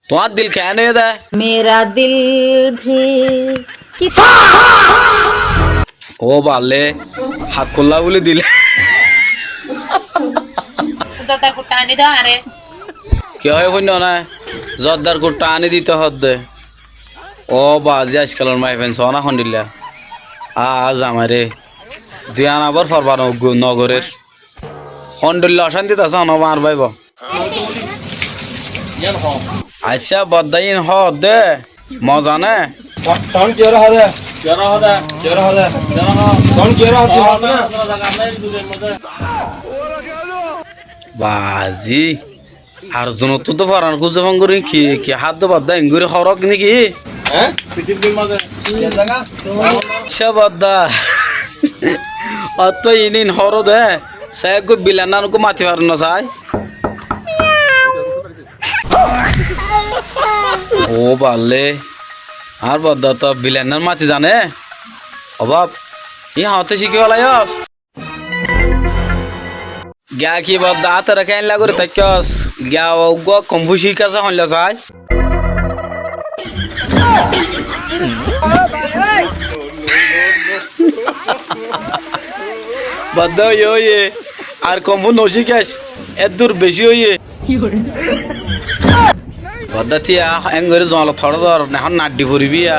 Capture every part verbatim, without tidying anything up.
Tuáñr dil keén óiye dé? میرا دل بھی کس Ó ballé, Hakkulla bóli dil. Zoddar kuttá aní do añáre. Ki hoó fúinno né? Zoddar kuttá aní dito hoódde. Ó bazi, aijkalor maiyafuain soóna hondilla. Aa, zamai ré. Dui ana bór forbar no-, nogorér. Hondilla ocántit asé, hono bar báibo. Accá, bodda, iín hoódde, moza né? Toóñr kiyóre hoóde? Kiyóre hoóde? Kiyóre hoóde? Toóñr kiyóre hoóde? Bazi, ar zunottú tó foran kúze fóngorí ki, ki háddo bodda, engorí horók néki? Hé? Accá bodda. Ottó iín iín horóde, sai eggúa bilain nán eggúa mati faron ná sai. Ó ballé, añár bodda to bilain nán mati zane. Ó baf, iín hoóñtte cíki félaiyo. Giya ki bodda, átoré keénla gorí táikkos? Giya uggúa komfú cíkasé hoóinla sai. Bodda óiye, óiye, ar komfú nocíkais, eddúr bicí óiye. Bodda tíya, engorí zoñlot hoçé dór, ehón naçi foribí ya.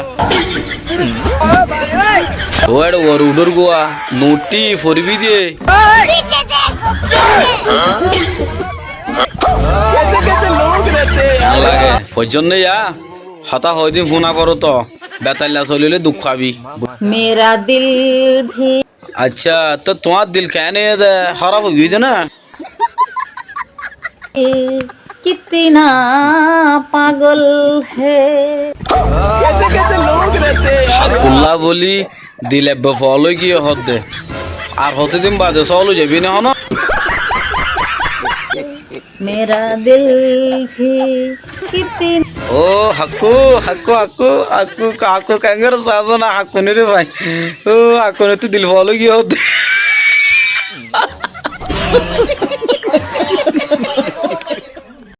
Ó eçé uore uçór gua, nuçí foribí dé. Lage, foijjón né ya? Hotá hoóidin fúna foró to, betailla solilé duk fabí. میرا دل بھی Accá, tó tuáñr dil keén óiye dé, hóraf ói giyé dé ná? کتنا پاگل ہے۔ Hakkulla bóli dil ebbe fool ói giyé hoódde. Ar hotó din bade sóol ói zaibí né hono? میرا دل بھی کتنا Ó, Hakku, Hakku, Hakku, Hakku, Hakku, keéngori saá zana, Hakku niri fai. Ó, Hakku niri dil fool ói giyé hoódde.